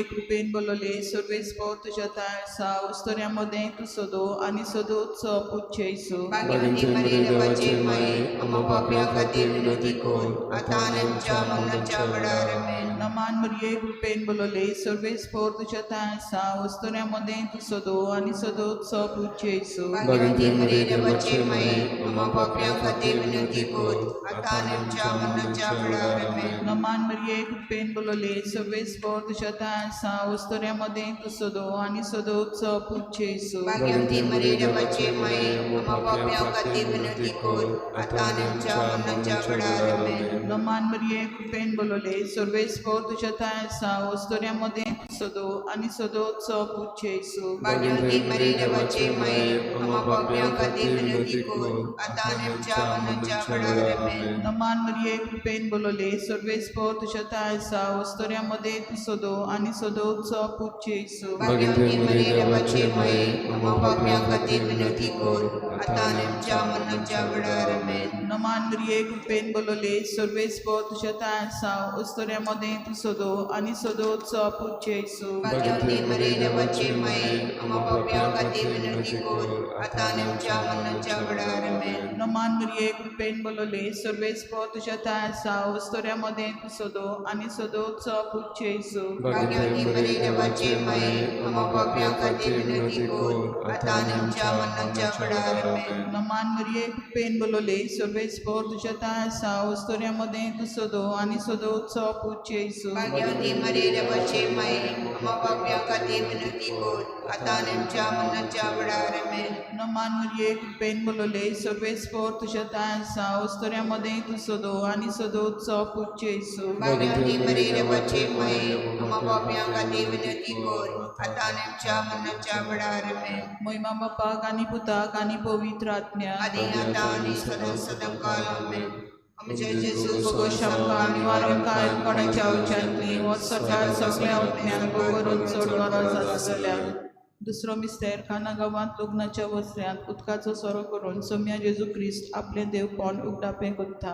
कृपेन बोलवले सर्वेस्पोर तुज्या ठांय आसा उस्तोऱ्या मदें तूं सदो आनी सदोचो पूत जेजू. भाग्यवंती मरिये देवाचे माये, आम्हा पाप्यां खातीर विनवती कर, आतां आनी आमच्या मरणाच्या वेळार. आमेन. नमान मरिये कृपेन बोलवले सर्वेस्पोर तुज्या ठांय आसा उस्तोऱ्या मदें तूं सदो आनी सदोचो पूत जेजू. भाग्यवंती मरिये देवाचे माये, आम्हा पाप्यां खातीर विनवती कर, आतां आनी आमच्या मरणाच्या वेळार. आमेन. नमान मरिये कृपेन बोलवले सर्वेस्पोर तुज्या ठांय आसा उस्तोऱ्या मदें तूं सदो आनी सदोचो पूत जेजू. भाग्यवंती मरिये देवाचे माये, आम्हा पाप्यां खातीर विनवती कर, आतां आनी आमच्या मरणाच्या वेळार. आमेन. नमान मरिये कृपेन बोलवले सर्वेस्पोर तुज्या ठांय आसा उस्तोऱ्या मदें तूं सदो आनी सदोचो पूत जेजू. भाग्यवंती मरिये देवाचे माये, आम्हा पाप्यां खातीर विनवती कर, आतां आनी आमच्या मरणाच्या वेळार. आमेन. नमान मरिये कृपेन बोलवले सर्वेस्पोर तुज्या ठांय आसा उस्तोऱ्या मदें तूं सदो आनी सदोचो पूत जेजू. भाग्यवंती मरिये देवाचे माये, आम्हा पाप्यां खातीर विनवती कर, आतां आनी आमच्या मरणाच्या वेळार. आमेन. नमान मरिये कृपेन बोलवले सर्वेस्पोर तुज्या ठांय आसा उस्तोऱ्या मदें तूं सदो आनी सदोचो पूत जेजू. भाग्यवंती मरिये देवाचे माये, आम्हा पाप्यां खातीर विनवती कर, आतां आनी आमच्या मरणाच्या वेळार. आमेन. नमान मरिये कृपेन बोलवले सर्वेस्पोर तुज्या ठांय आसा उस्तोऱ्या मदें तूं सदो आनी सदोचो पूत जेजू. भाग्यवंती मरिये देवाचे माये, आम्हा पाप्यां खातीर विनवती कर, आतां आनी आमच्या मरणाच्या वेळार. आमेन. नमान मरिये कृपेन बोलवले सर्वेस्पोर तुज्या ठांय आसा उस्तोऱ्या मदें तूं सदो आनी सदोचो पूत जेजू. भाग्यवंती मरिये देवाचे माये, आम्हा पाप्यां खातीर विनवती कर, आतां आनी आमच्या मरणाच्या वेळार. आमेन. नमान मरिये कृपेन बोलवले सर्वेस्पोर तुज्या ठांय आसा उस्तोऱ्या मदें तूं सदो आनी सदोचो पूत जेजू. भाग्यवंती मरिये देवाचे माये, आम्हा पाप्यां खातीर विनवती कर, आतां आनी आमच्या मरणाच्या वेळार. आमेन. महिमा बापाक आनी पुताक आनी पवित्र आत्म्याक. आदी आतां आनी सदां सदां काल. आमेन. आमच्या जेजू बोगोश आमकां निवारण काय कोणाच्या उच्यांतली हो सरकार सगळ्या उत्म्यांक करून चड गरज आसतल्या. दुसरो मिस्तेर काना गांवांत लग्नाच्या वसऱ्यांत उदकाचो सोरो करून सोम्या जेजू क्रिस्त आपलें देवपण उगडापें करता.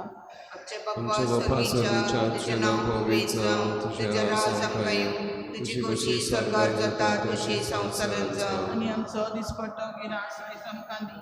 आमच्या बाप्पा सर्गीच्या, तुझें नांव पवित्र जावं, तुजें राज आमकां येवं, तुजी खोशी स्वर्गार जाता तशी संवसारांत जावं. आनी आमचो दिसपट्टो गिरास आयज आमकां दी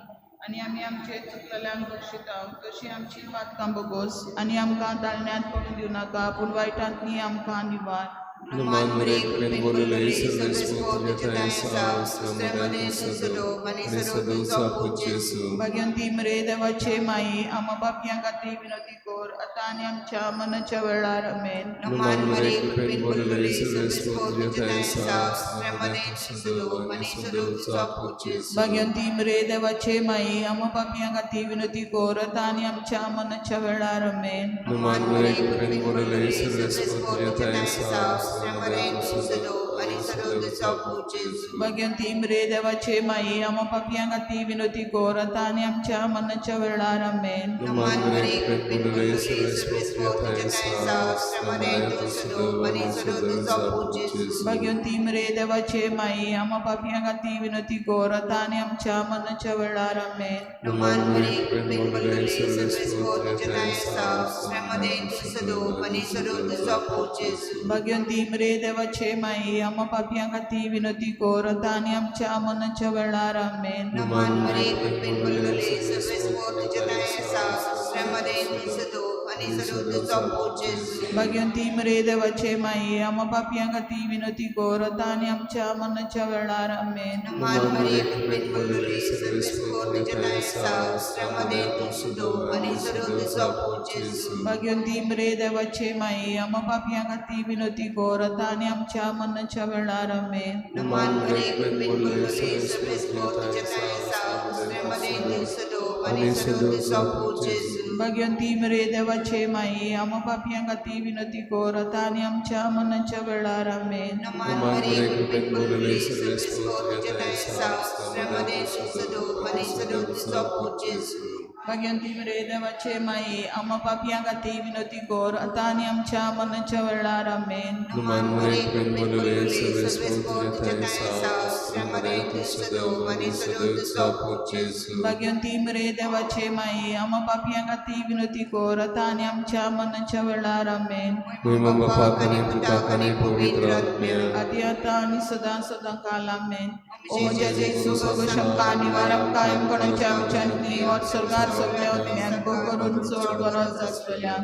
आनी आमी आमचे चुकलेल्यांक बक्षिता तशी आमची पातकां बोगोस आनी आमकां दाळण्यांत पडून दिवं नाका पूण वायटांतली आमकां निवार. नमान मरिये कृपेन भरलेली सर्वेस्पोर तुझे ठांय आसा, स्त्रियांमध्ये तूं सदो आनी सदोचो पूत जेजू. भाग्यवंती मरे देवाचे माई, आम्हा पापयां खातीर विनवती कर, आतां आनी आमच्या मरणाच्या वेळार. आमेन. नमान मरिये कृपेन भरलेली सर्वेस्पोर तुझे ठांय आसा, स्त्रियांमध्ये तूं सदो आनी सदोचो पूत जेजू. भाग्यवंती मरे देवाचे माई, आम्हा पापयां खातीर विनवती कर, आतां आनी आमच्या मरणाच्या वेळार. आमेन. नमान मरिये कृपेन भरलेली सर्वेस्पोर तुझे ठांय आसा, स्त्रियांमध्ये तूं सदो आनी सदोचो पूत जेजू. भाग्यवंती मरे देवाचे माई, आम्हा पापयां खातीर विनवती कर, आतां आनी आमच्या मरणाच्या वेळार. आमेन. नमान मरिये कृपेन भरलेली सर्वेस्पोर तुझे ठांय आसा, स्त्रियांमध्ये तूं सदो आनी सदोचो पूत जेजू. भाग्यवंती मरे देवाचे माई, आम्हा पापयां खातीर विनवती कर, आतां आनी आमच्या मरणाच्या वेळार. आमेन. नमान मरिये कृपेन भरलेली सर्वेस्पोर तुझे ठांय आसा, स्त्रियांमध्ये तूं सदो आनी सदोचो पूत जेजू. भाग्यवंती मरे देवाचे माई, आम्हा पापयां खातीर विनवती कर, आतां आनी आमच्या मरणाच्या वेळार. आमेन. नमान मरिये कृपेन भरलेली सर्वेस्पोर तुझे ठांय आसा, स्त्रियांमध्ये तूं सदो आनी सदोचो पूत जेजू. भाग्यवंती मरे देवाचे माई, आम्हा पापयां खातीर विनवती कर, आतां आनी आमच्या मरणाच्या वेळार. आमेन. नमान मरिये कृपेन भरलेली सर्वेस्पोर तुझे ठांय आसा, स्त्रियांमध्ये तूं सदो आनी सदोचो पूत जेजू. भाग्यवंती मरे देवाचे माई, आम्हा पापयां खातीर विनवती कर, आतां आनी आमच्या मरणाच्या वेळार. आमेन. नमान मरिये कृपेन भरलेली सर्वेस्पोर तुझे ठांय आसा, स्त्रियांमध्ये तूं सदो आनी सदोचो पूत जेजू. भाग्यवंती मरे देवाचे माई, आम्हा पापयां खातीर विनवती कर, आतां आनी आमच्या मरणाच्या वेळार. आमेन. नमान मरिये कृपेन भरलेली सर्वेस्पोर तुझे ठांय आसा, स्त्रियांमध्ये तूं सदो आनी सदोचो पूत जेजू. भाग्यवंती मरे देवाचे माई, आम्हा पापयां खातीर विनवती कर, आतां आनी आमच्या मरणाच्या वेळार. आमेन. नमान मरिये कृपेन भरलेली सर्वेस्पोर तुझ्या ठांय आसा श्रमरे तूं सदो आनी सदो तुजो पूत जेजू. भाग्यवंती मरे देवाचे माये आम्हा पापयां खातीर विनवती कर आतां आनी आमच्या मरणाच्या वेळार. आमेन. महिमा बापाक आनी पुताक आनी पवित्र आत्म्याक. आदी आतां आनी सदां सदां काल. आमेन. ओ म्हज्या जेजू भोगशंका निवारक कायम कोणाच्या विचारांनी वर स्वर्गार सगळ्या ज्ञान करून चड गरज आसतल्या.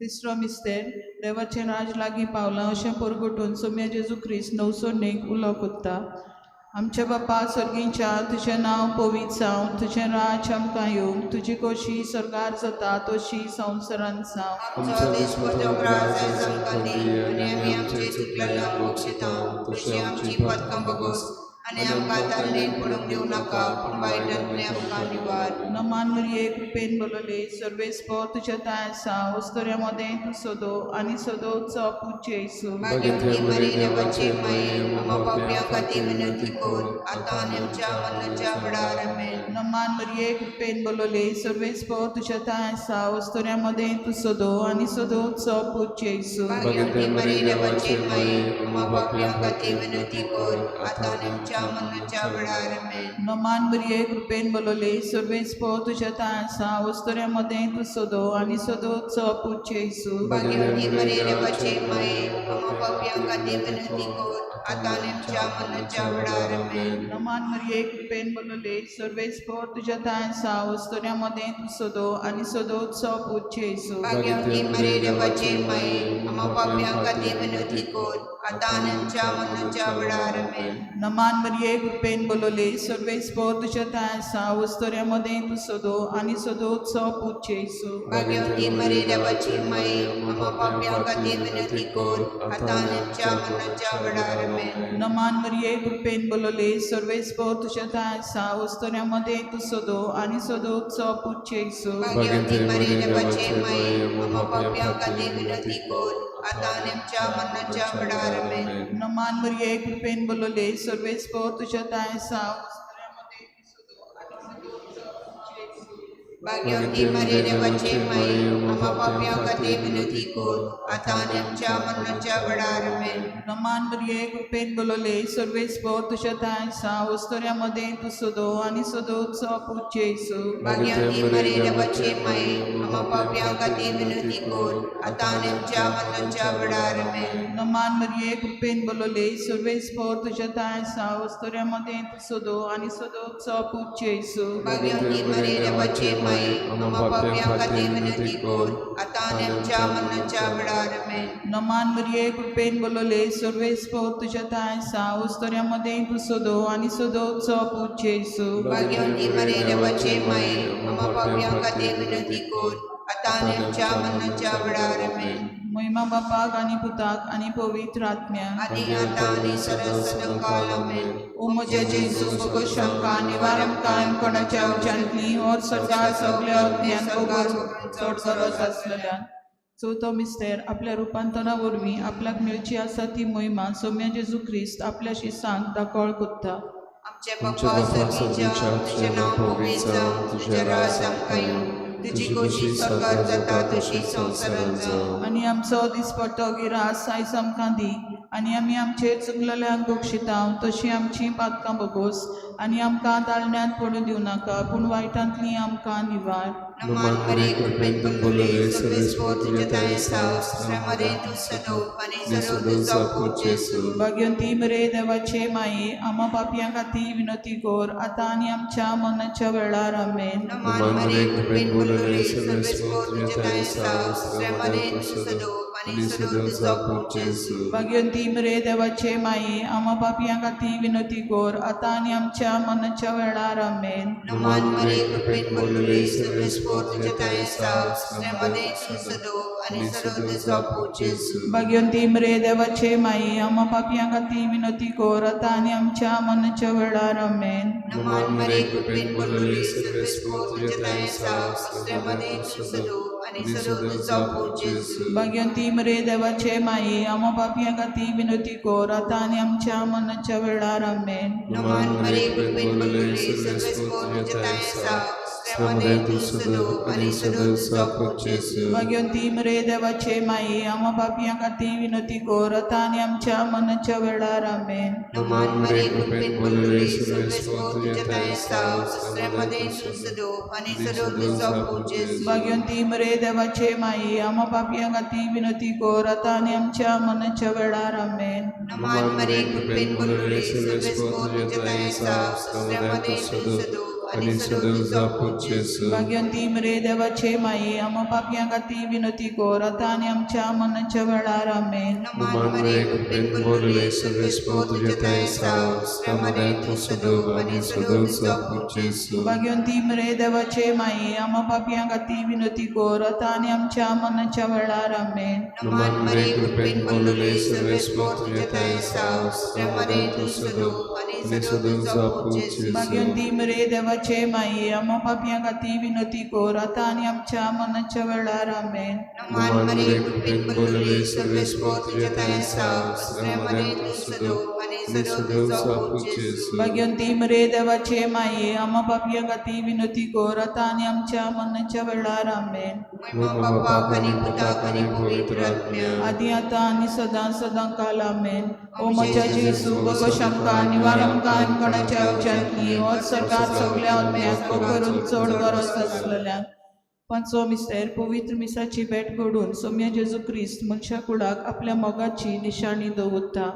तिसरो मिस्तेर देवाचें राज लागीं पावलां अशें परगटून सोम्या जेजू क्रिस्त नवसोनेक उलो कोत्ता. आमच्या बापा सर्गीच्या तुजें नांव पवित्र जावं, तुजें राज आमकां येवं, तुजी खोशी स्वर्गार जाता तशी संवसारांत जावं. आमचो दिसपट्टो ग्रास आयज आमकां दी आनी आमी आमचे चुकलेल्यांक बक्षिता तशी आमची पातकां बगोस आनी आमकां तारणेन पडूंक दिवं नाका पूण वायटांतलें आमकां निवार. नमान मरिये कृपेन बोलले सर्वेस्पोर तुज्या ठांय आसा, वस्तुऱ्या मदें तूं सदो आनी सदोचो पूत जेजू. भाग्यवंती मरी देवाचे माये आम्हा पापयां खातीर विनंती कर आतां आनी आमच्या मरणाच्या वेळार. आमेन. नमान मरिये कृपेन बोलले सर्वेस्पोर तुज्या ठांय आसा, वस्तुऱ्या मदें तूं सदो आनी सदोचो पूत जेजू. भाग्यवंती मरी देवाचे माये आम्हा पापयां खातीर विनंती कर आतां आनी आमच्या मरणाच्या वेळार. आमेन. नमान मरिये कृपेन बोलले सर्वेस्पोर तुज्या ठांय आसा, वस्तुऱ्या मदें तूं सदो आनी सदोचो पूत जेजू. भाग्यवंती मरी देवाचे माये आम्हा पापयां खातीर विनंती कर आतां आनी आमच्या मरणाच्या वेळार. आमेन. नमान मरिये कृपेन बोलले सर्वेस्पोर तुज्या ठांय आसा, वस्तुऱ्या मदें तूं सदो आनी सदोचो पूत जेजू. भाग्यवंती मरी देवाचे माये आम्हा पापयां खातीर विनंती कर आतां आनी आमच्या मरणाच्या वेळार. आमेन. नमान मरिये कृपेन बोलले सर्वेस्पोर तुज्या ठांय आसा, वस्तुऱ्या मदें तूं सदो आनी सदोचो पूत जेजू. भाग्यवंती मरी देवाची माये आम्हा पापयां खातीर विनंती कर आतां आनी आमच्या मरणाच्या वेळार. आमेन. नमान मरिये कृपेन बोलले सर्वेस्पोर तुज्या ठांय आसा, वस्तुऱ्या मदें तूं सदो आनी सदोचो पूत जेजू. भाग्यवंती मरी देवाची माये आम्हा पापयां खातीर विनंती कर आतां आनी आमच्या मरणाच्या वेळार. आमेन. नमान मरिये कृपेन बोलले सर्वेस्पोर तुज्या ठांय आसा, वस्तुऱ्या मदें तूं सदो आनी सदोचो पूत जेजू. भाग्यवंती मरी देवाची माये आम्हा पापयां खातीर विनंती कर आतां आनी आमच्या मरणाच्या वेळार. आमेन. नमान मरिये कृपेन बोलले सर्वेस्पोर तुज्या ठांय आसा, वस्तुऱ्या मदें तूं सदो आनी सदोचो पूत जेजू. भाग्यवंती मरी देवाची माये आम्हा पापयां खातीर विनंती कर आतां आनी आमच्या मरणाच्या वेळार. आमेन. नमान मरिये कृपेन बोलले सर्वेस्पोर तुज्या ठांय आसा, वस्तुऱ्या मदें तूं सदो आनी सदोचो पूत जेजू. भाग्यवंती मरी देवाची माये आम्हा पापयां खातीर विनंती कर आतां आनी आमच्या मरणाच्या वेळार. आमेन. नमान मरिये कृपेन बोलले सर्वेस्पोर तुज्या ठांय आसा, वस्तुऱ्या मदें तूं सदो आनी सदोचो पूत जेजू. भाग्यवंती मरी देवाची माये आम्हा पापयां खातीर विनंती कर आतां आनी आमच्या मरणाच्या वेळार. आमेन. महिमा बापाक आनी पुताक आनी पवित्र आत्म्याक. आदी आतां आनी सदां सदां काल. आमेन. ओ म्हज्या जेजू भोगशंका निवारण कायम कोणाच्या उच्चांतली और सरकार सगल्या ज्ञान करून चड गरज आसलेल्यान. चवथो मिस्तेर आपल्या रुपांतरा वरवीं आपल्याक मेळची आसा ती महिमा सोम्या जेजू क्रिस्त आपल्या शिसांक दाखोळ कोत्ता. आमचे बापा सर्गीच्या तुझें नांव पवित्र जावं, तुजें राज आमकां येवं, तुजी खोशी स्वर्गार जाता तशी संवसारांत जावं. आनी आमचो दिसपट्टो गिरास आयज आमकां दी आनी आमी आमचेर चुकलेल्यांक बक्षितांव तशी आमची पातकां बगोस आनी आमकां दाळण्यांत पडूं दिवं नाका पूण वायटांतली आमकां निवार. नमान मरे कृपेन तुंबुलले सर्वेस्पोर तुझ्या ठांय आसा, श्रमरे तूं सदो आनी सदो तुजो पूत जेजू. भाग्यवंती मरे देवाचे माये आम्हा पापयां खातीर विनवती कर आतां आनी आमच्या मरणाच्या वेळार. आमेन. नमान मरे कृपेन बोलले सर्वेस्पोर तुझ्या ठांय आसा, श्रमरे तूं सदो आनी सदो तुजो पूत जेजू. भाग्यवंती मरे देवाचे माये आम्हा पापयां खातीर विनवती कर आतां आनी आमच्या मरणाच्या वेळार. आमेन. नमान मरे कृपेन बोलले सर्वेस्पोर तुझ्या ठांय आसा, श्रमरे तूं सदो आनी सदो तुजो पूत जेजू. भाग्यवंती मरे देवाचे माये आम्हा पापयां खातीर विनवती कर आतां आनी आमच्या मरणाच्या वेळार. आमेन. नमान मरे कृपेन बोलले सर्वेस्पोर तुझ्या ठांय आसा, श्रमरे तूं सदो आनी सदो तुजो पूत जेजू. भाग्यवंती मरे देवाचे माये आम्हा पापयां खातीर विनवती कर आतां आनी आमच्या मरणाच्या वेळार. आमेन. नमान मरे कृपेन बोलले सर्वेस्पोर तुझ्या ठांय आसा, दुसऱ्यामध्ये तूं सदो आनी सदो तुजो पूत जेजू. भाग्यवंती मरे देवाचे माई, आम्हा पापयां खातीर विनंती कर आतां आनी आमच्या मनाच्या वेळार. आमेन. नमान मरे कृपेन बोलले सर्वेस्पोर तुझ्या ठांय आसा, दुसऱ्यामध्ये तूं सदो आनी सदो तुजो पूत जेजू. भाग्यवंती मरे देवाचे माई, आम्हा पापयां खातीर विनंती कर आतां आनी आमच्या मनाच्या वेळार. आमेन. नमान मरे कृपेन बोलले सर्वेस्पोर तुझ्या ठांय आसा, दुसऱ्यामध्ये तूं सदो आनी सदो तुजो पूत जेजू. भाग्यवंती मरे देवाचे माई, आम्हा पापयां खातीर विनंती कर आतां आनी आमच्या मनाच्या वेळार. आमेन. नमान मरे कृपेन बोलले सर्वेस्पोर तुझ्या ठांय आसा, दुसऱ्यामध्ये तूं सदो आनी सदो तुजो पूत जेजू. भाग्यवंती मरे देवाचे माई, आम्हा पापयां खातीर विनंती कर आतां आनी आमच्या मनाच्या वेळार. आमेन. नमान मरे कृपेन बोलले सर्वेस्पोर तुझ्या ठांय आसा, दुसऱ्यामध्ये तूं सदो आनी सदो तुजो पूत जेजू. भाग्यवंती मरे देवाचे माई, आम्हा पापयां खातीर विनंती कर आतां आनी आमच्या मनाच्या वेळार. आमेन. नमान मरे कृपेन बोलले सर्वेस्पोर तुझ्या ठांय आसा, दुसऱ्यामध्ये तूं सदो आनी सदो तुजो पूत जेजू. भाग्यवंती मरे देवाचे माई, आम्हा पापयां खातीर विनंती कर आतां आनी आमच्या मनाच्या वेळार. आमेन. महिमा बापाक आनी पुताक आनी पवित्र आत्म्याक. आदी आतां आनी सदां सदां काल. आमेन. ओ म्हज्या जेजू, भोगोश आमकां, निवार आमकां कोणाच्या उच्चांतली हो सरकार सगल्या आत्म्याक करून चड गरज आसलेल्यांक. पांचवो मिस्तेर, पवित्र मिसाची भेट घडून सोम्या जेजू क्रिस्त मनशा कुळाक आपल्या मोगाची निशाणी दवरता.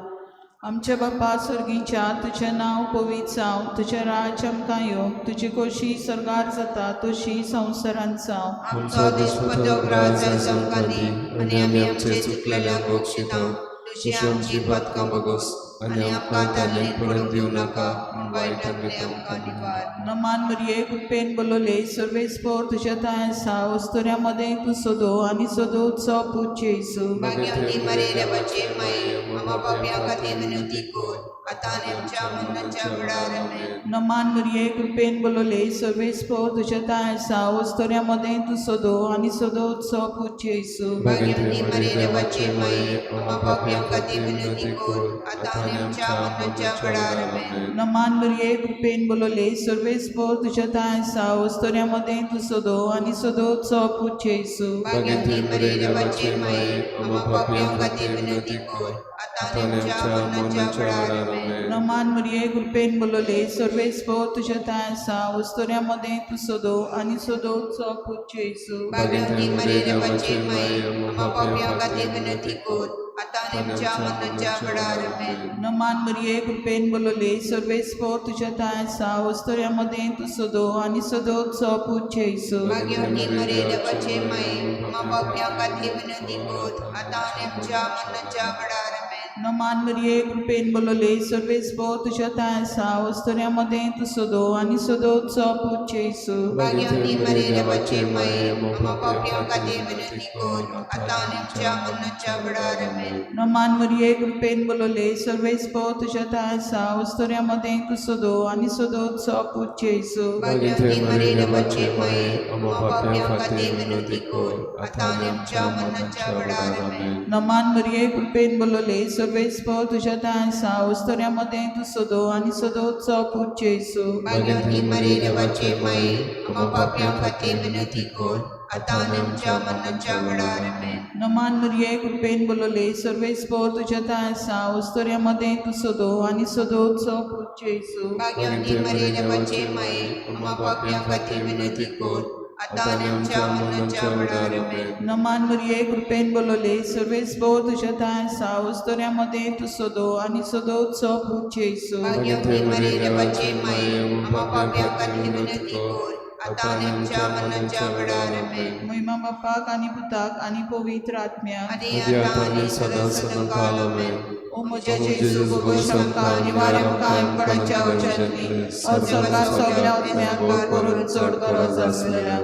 आमच्या बापा सर्गीच्या, तुजें नांव पवित्र जावं, तुजें राज्य आमकां येवं, तुजी खोशी सर्गार जाता तशी संवसारांत जावं. आमचो दिसपटो ग्रास आयज आमकां दी आनी आमी आमचे चुकलेल्यांक बक्षिता, तशी आमची पातकां बगोस आनी आमकां ताल्लें पडूंक दिवं नाका, पूण वायटांतलें आमकां निवार. नमान मरिये, कृपेन बोलवले सर्वेस्पोर तुज्या ठांय आसा, अस्तुऱ्यां तूं सदो आनी सदो उत्सव पूत जेजू. भाग्यवती मरे देवाचे माई, आम्हा पापयां खातीर विनंती कर आतां आनी आमच्या मरणाच्या वेळार. आमेन. नमान मरिये, कृपेन बोलवले सर्वेस्पोर तुज्या ठांय आसा, अस्तुऱ्यां तूं सदो आनी सदो उत्सव पूत जेजू. भाग्यवती मरे देवाचे माई, आम्हा पापयां खातीर विनंती कर आतां आनी आमच्या मरणाच्या वेळार. आमेन. नमान मरिये, कृपेन बोलवले सर्वेस्पोर तुज्या ठांय आसा, अस्तुऱ्यां तूं सदो आनी सदो उत्सव पूत जेजू. भाग्यवती मरे देवाचे माई, आम्हा पापयां खातीर विनंती कर आतां आनी आमच्या मरणाच्या वेळार. आमेन. नमान मरिये, कृपेन बोलवले सर्वेस्पोर तुज्या ठांय आसा, अस्तुऱ्यां तूं सदो आनी सदो उत्सव पूत जेजू. भाग्यवती मरे देवाचे माई, आम्हा पापयां खातीर विनंती कर आतां आनी आमच्या मरणाच्या वेळार. आमेन. नमान मरिये, कृपेन बोलवले सर्वेस्पोर तुज्या ठांय आसा, अस्तुऱ्यां तूं सदो आनी सदो उत्सव पूत जेजू. भाग्यवती मरे देवाचे माई, आम्हा पापयां खातीर विनंती कर आतां आनी आमच्या मरणाच्या वेळार. आमेन. नमान मरिये, कृपेन बोलवले सर्वेस्पोर तुज्या ठांय आसा, अस्तुऱ्यां तूं सदो आनी सदो उत्सव पूत जेजू. भाग्यवती मरे देवाचे माई, आम्हा पापयां खातीर विनंती कर आतां आनी आमच्या मरणाच्या वेळार. आमेन. नमान मरिये, कृपेन बोलवले सर्वेस्पोर तुज्या ठांय आसा, अस्तुऱ्यां तूं सदो आनी सदो उत्सव पूत जेजू. भाग्यवती मरे देवाचे माई, आम्हा पापयां खातीर विनंती कर आतां आनी आमच्या मरणाच्या वेळार. आमेन. नमान मरिये, कृपेन बोलवले सर्वेस्पोर तुज्या ठांय आसा, अस्तुऱ्यां तूं सदो आनी सदो उत्सव पूत जेजू. भाग्यवती मरे देवाचे माई, आम्हा पापयां खातीर विनंती कर आतां आनी आमच्या मरणाच्या वेळार. आमेन. नमान मरिये, कृपेन बोलवले सर्वेस्पोर तुज्या ठांय आसा, अस्तुऱ्यां तूं सदो आनी सदो उत्सव पूत जेजू. भाग्यवती मरे देवाचे माई, आम्हा पापयां खातीर विनंती कर आतां आनी आमच्या मरणाच्या वेळार. आमेन. नमान मरिये, कृपेन बोलवले सर्वेस्पोर तुज्या ठांय आसा, अस्तुऱ्यां तूं सदो आनी सदो उत्सव पूत जेजू. भाग्यवती मरे देवाचे माई, आम्हा पापयां खातीर विनंती कर आतां आनी आमच्या मरणाच्या वेळार. आमेन. महिमा बापाक आनी पुताक आनी पवित्र आत्म्याक. आनी आतां आनी सदां सदां काल. आमेन. ओ म्हज्या जेजू, भोगोश आमकां, निवार आमकां कोणाच्या उच्चांतली और सरकार सगल्या आत्म्याक करून चड गरज आसलेल्या.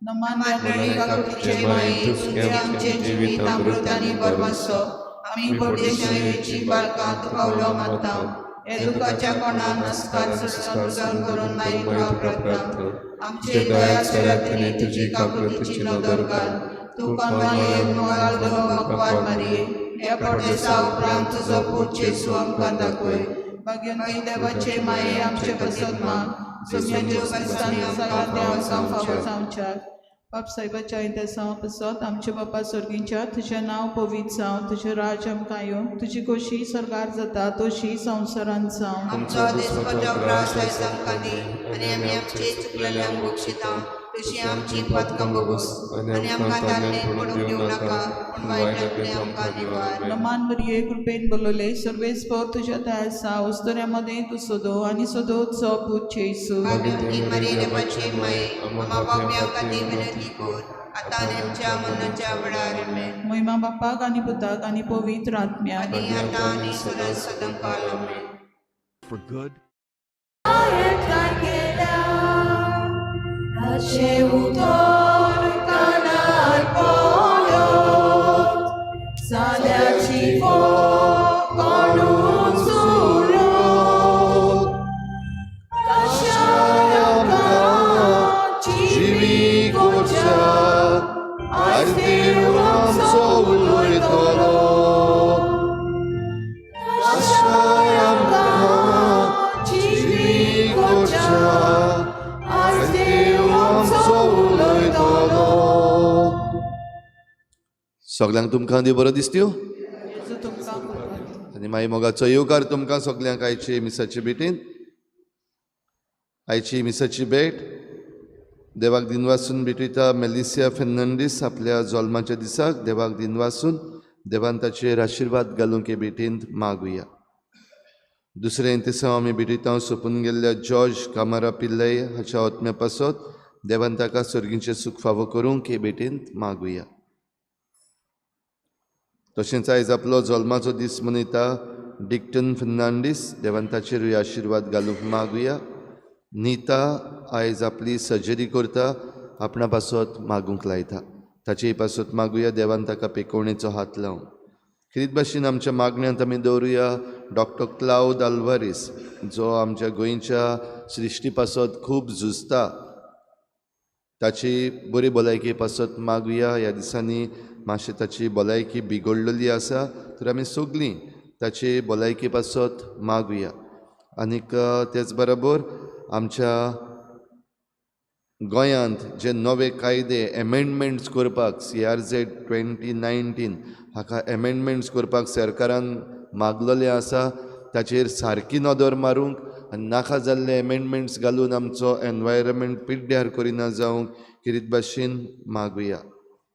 नमान मरिये, काकुळटीचे माई, तुझे आमचे जिवीत अमृत आनी बरवासो, आमी परदेशाची बाळकां तुका उलो मारता. हे दुखाच्या कोणाक नमस्कार संस्कार करून मागीर तुका प्रार्थना. आमचे दया चरातनी तुजी काकुळटीची नदर घाल. तूं कोणाले मोगाल मकवार मारिये, ह्या परदेसा उपरांत तुजो पूत जेजू आमकां दाखय. भाग्यवंती देवाचे माये, आमचे पसत माग. सोम्या जेजू क्रिस्तान दिसाक ते आमकां फावो जावच्याक. बाप साहेबाच्या इंतेसांव पासत आमच्या बापा सर्गींच्या तुजें नांव पवित्र जावं, तुजें राज्य आमकां येवं, तुजी खोशी सर्गार जाता तशी संवसारांत जावं. आमचो दिसपट्टो ग्रास आयज आमकां दी आनी आमी आमचे चुकलेल्यांक बक्षिता तशी आमची पातकां बगोस आनी आमकां तारणेक पडूंक दिवं नाका, पूण वायटांतलें आमकां निवार. नमान मरिये, कृपेन बोलवले, सर्वेस्पर तुज्या दया आसा, उस्तऱ्या मदें तूं सोदो आनी सोदोचो पूत जेजू. भाग्यवती मरिये, देवाची माये, आम्हा पाप्यां खातीर विनंती कर, आतां आनी आमच्या मरणाच्या वेळार. आमेन. महिमा बापाक आनी पुताक आनी पवित्र आत्म्याक. आनी आतां आनी सदां सदां काल. आमेन. For good ताचें उतर कानार पडत जाल्याची कोणूच उरत कशाय आमकां जिवी करच्या आयज देव आमचो उलयतलो. आशाय आमकां जिवी करच्या आयज देव आमचो उलयतलो. सगल्यांक तुमकां देव बरो दिसत्यो जेजू तुमकां कृपा दिवं. आनी मागीर मोगाचो येवकार तुमकां सगल्यांक आयची मिसाची भेटीन. आयची मिसाची भेट देवाक दिनवासून भेटयता मेलिसिया फेर्नांडीस आपल्या जल्माच्या दिसाक देवाक दिनवासून देवान ताचेर आशिर्वाद घालूंक हे भेटींत मागुया. दुसरें दिसा आमी भेटयता सोंपून गेल्ल्या जॉर्ज कामारा पिल्लय हाच्या आत्म्या पासत देवान ताका सर्गीचें सूख फावो करूंक हे भेटींत मागुया. तशेंच आयज आपलो जल्माचो दीस मनयता डिक्टन फेर्नांडीस, देवान ताचेरूय आशिर्वाद घालूंक मागुया. नीता आयज आपली सर्जरी करता, आपणा पासत मागूंक लायता, ताचेय पासत मागुया देवान ताका पेकोवणेचो हात लावं. खेरीत भाशेन आमच्या मागण्यांत आमी दवरुया डॉक्टर क्लावद आल्वारीस, जो आमच्या गोंयच्या सृश्टी पासत खूब झुजता, ताची बरी भलायकी पासत मागुया. ह्या दिसांनी मातशें ताची भलायकी बिगडलेली आसा, तर आमी सगळीं ताची भलायकी पासत मागुया. आनीक तेच बरोबर आमच्या गोंयांत जे नवे कायदे एमेंडमेंट्स करपाक CRZ 2019 हाका एमेंडमेंट्स करपाक सरकारान मागलेलें आसा, ताचेर सारकी नदर मारूंक आनी नाका जाल्ले एमेंडमेंट्स घालून आमचो एनवायरमेंट पिड्ड्यार करिना जावंक खेरीत भाशेन मागुया.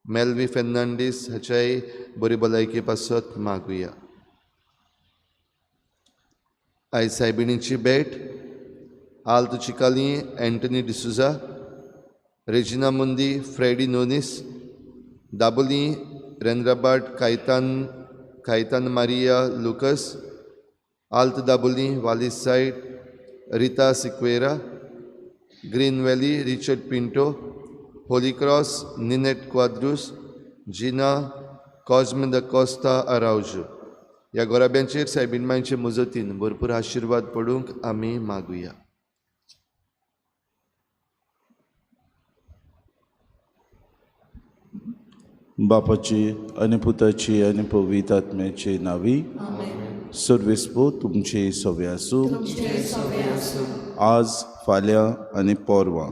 मेल्वी फेर्नांडीस हाच्याय बरी भलायकी पासत मागुया. आयज सायबिणीची भेट Alto Chicalim, Anthony D'Souza, Regina Mundi, Freddy Nunes, Dabolim, Rendrabat, Caitan, Caitan Maria Lucas, Alt Dabolim, Walis side, Rita Sequeira, Green Valley, Richard Pinto, Holy Cross, Ninette Quadros, Gina Cosme da Costa Araujo. ह्या गोराब्यांचेर सायबीण मांयचे मुजतीन भरपूर आशिर्वाद पडूंक आमी मागुया. बापाची आनी पुताची आनी पवित्र आत्म्याची नावी. सर्वेस्पो तुमचे सवे आसूं, आज, फाल्यां आनी पोरवां.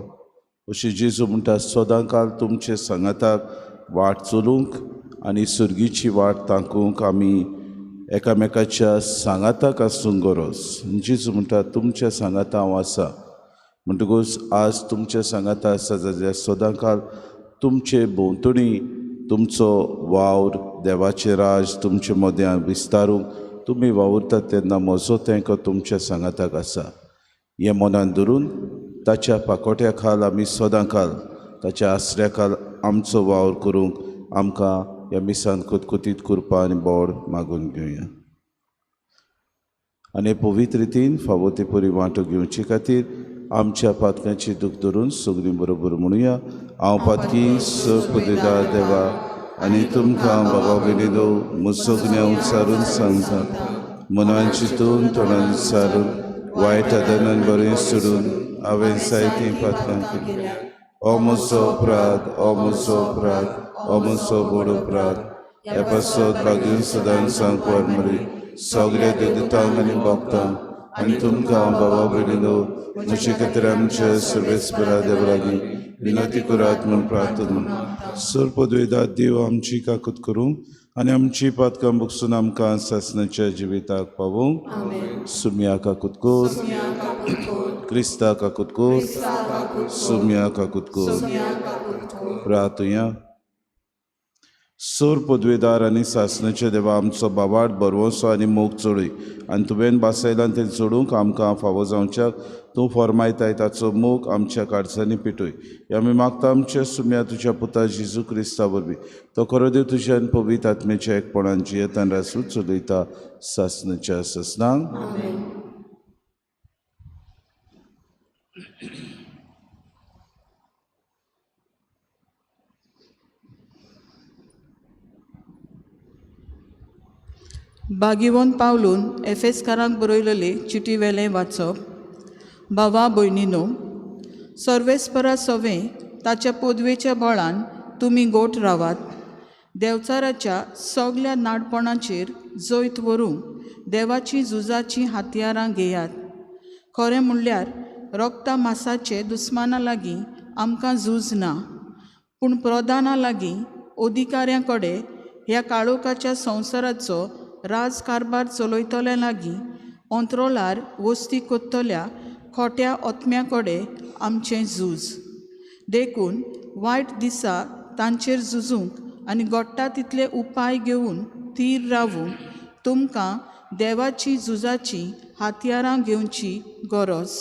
अशें जेजू म्हणटा, सदां काल तुमचे सांगाताक वाट चलूंक आनी सर्गीची वाट ताकूंक आमी एकामेकाच्या सांगाताक आसूंक गरज. जेजू म्हणटा, तुमच्या सांगाता हांव आसा, म्हणटकूच आज तुमच्या सांगाता आसा जाल्यार सदां काल तुमचे भोंवतणी तुमचो वावर, देवाचें राज तुमचे मद्यां विस्तारूंक तुमी वावुरतात तेन्ना म्हजो तेंको तुमच्या सांगाताक आसा. हें मनान धरून ताच्या पाकोट्या खाल आमी सदां काल ताच्या आसऱ्या खाल आमचो वावर करूंक आमकां ह्या मिसान कुतकुतीत करपा आनी बोड मागून घेवया. आनी पवित्र रितीन फावो ते परी वांटो घेवचे खातीर आमच्या पातकांची दूख धरून सगळीं बरोबर म्हणुया. हांव पातकी स पुदेदार देवा आनी तुमकां बाबा बेलिदो मुसोगण्या उच्चारून सांगता, मनान चिंतून तोंडान सारून वायट आदानान बरें सोडून हांवें जायतीं पातकां केलीं. ओ म्हजो अपराध, ओ म्हजो अपराध, ओ म्हजो व्हड अपराध. ह्या पासत भाग्यून सदां सांकवार मरी सगळ्या देवतांक आनी भक्तांक आनी तुमकां बाबा भयणीनो म्हजे खातीर आमच्या सर्वेस्परा देवा लागीं विनंती करात म्हूण प्रार्थना. सर पदवेदार देव आमची काकूत करूं आनी आमची पातकां बुकसून आमकां सासणाच्या जिविताक पावोवंक. सुम्या काकूत कर, क्रिस्ता काकूत कर, सुम्या काकूत कर. प्रार्थुया. सोर पदवेदार आनी सासणाचे देवा, आमचो बाबाट बरवसो आनी मोग चडय आनी तुवें बासयलां तें चडूंक आमकां फावो जावच्याक तूं फॉर्मायताय ताचो मोग आमच्या काळजांनी पेटय. हे आमी मागता आमच्या सुम्या तुज्या पुता जेजू क्रिस्ता वरवीं. तो खरो देव तुज्या आनी पवित्र आत्म्याच्या एकपणान जियेतान रासू चलयता सासणाच्या सासणांक. बागिवोन पावलून एफेसकारांक बरयलेले चिटी वेलें वाचप. भावा भयणीनो, सर्वेस्परा सवें ताच्या पदवेच्या बळान तुमी गोट रावात. देवचाराच्या सगल्या नाडपणाचेर जैत व्हरूंक देवाची झुजाचीं हातयारां घेयात. खरें म्हणल्यार रोगता मासाचे दुस्माना लागीं आमकां झूज ना, पूण प्रधाना लागीं, अधिकाऱ्यां कडेन, ह्या काळोखाच्या संवसाराचो राज कारभार चलयतल्या लागीं, अंत्रोलार वस्ती कोत्तल्या खोट्या ओत्म्या कडेन आमचें झूज. देखून वायट दिसा तांचेर झुजूंक आनी घडटा तितले उपाय घेवन थीर रावूंक तुमकां देवाची झुजाचीं हातयारां घेवची गरज.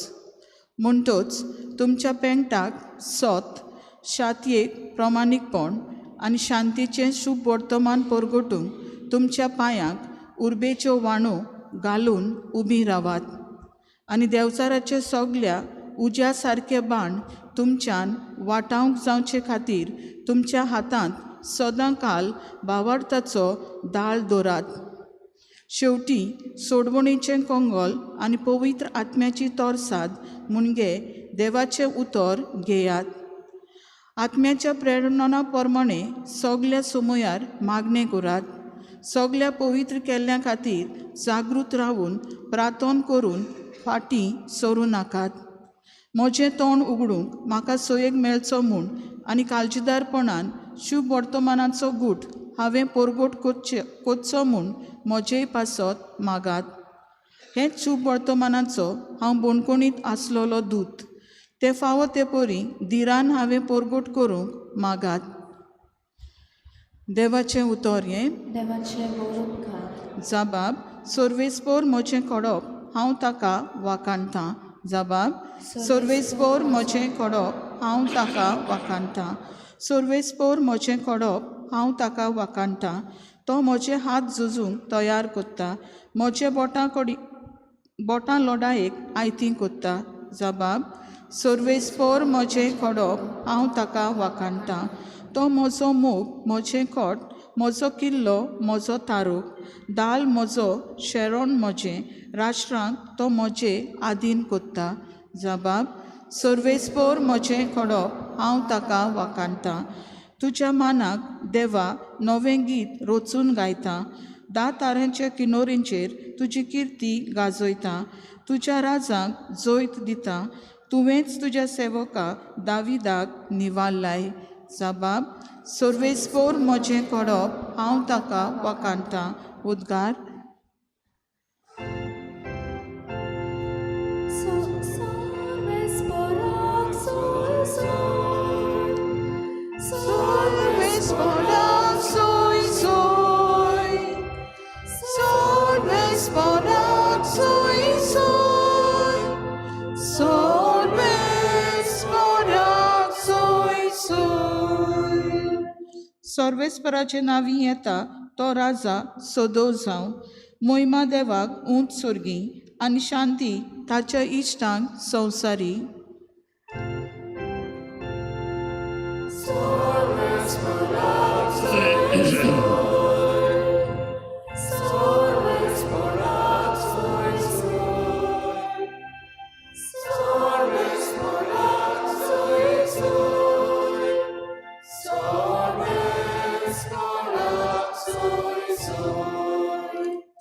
म्हणटच तुमच्या पेंटाक सोत, शातयेक प्रमाणीकपण आनी शांतीचें शुभ वर्तमान परगटूंक तुमच्या पांयांक उर्बेच्यो वाणो घालून उबी रावात. आनी देवचाराचे सगल्या उज्या सारके बाण तुमच्यान वाटावंक जावचे खातीर तुमच्या हातांत सदां काल भावार्थाचो दाळ दवरात. शेवटी सोडवणीचें कोंगोल आनी पवित्र आत्म्याची तोरसाद मुणगे देवाचें उतर घेयात. आत्म्याच्या प्रेरणा प्रमाणे सगल्या समयार मागणें करात. सगल्या पवित्र केल्ल्या खातीर जागृत रावून प्रार्थन करून फाटीं सरूं नाकात. म्हजें तोंड उगडूंक म्हाका सोयेक मेळचो म्हूण आनी काळजीदारपणान शुभ वर्तमानाचो गूट हांवें परगोट कोच्चो म्हूण म्हजेय पासत मागात. हेंच शुभ वर्तमानाचो हांव बोणकोणीत आसलेलो दूत, तें फावो ते परी धिरान हांवें परगोट करूंक मागात. देवाचें उतर हें. देवाचें गौरव. जबाब सर्वेस्पोर म्हजें खडप हांव ताका वाखाणतां. जबाब सर्वेस्पोर म्हजें खडप हांव ताका वाखाणतां. सर्वेस्पोर म्हजें खडप हांव ताका वाखाणतां. तो म्हजे हात झुजूंक तयार कोत्ता, म्हजे बोटां कडी बोटां लोडायेक आयती कोत्ता. जबाब सर्वेस्पोर म्हजें खडप हांव ताका वाखाणतां. तो म्हजो मोग, म्हजें खोट, म्हजो किल्लो, म्हजो तारूक दाल, म्हजो शेरोण, म्हजें राष्ट्रांक तो म्हजे आदीन कोत्ता. जबाब सर्वेस्पोर म्हजें खडप हांव ताका वाखाणतां. तुज्या मानाक देवा नवें गीत रचून गायता. धा ताऱ्यांच्या किनोरींचेर तुजी किर्ती गाजयता. तुज्या राजांक जैत दिता. तुवेंच तुज्या सेवका दाविदाक निवारलाय. जबाब सर्वेस्पोर म्हजें खडप हांव ताका वाखाणतां. उद्गार. सर्वेस्पराचे नांवी येता तो राजा सदो जावं. मोहिमा देवाक उंच सोर्गी आनी शांती ताच्या इश्टांक संवसारी.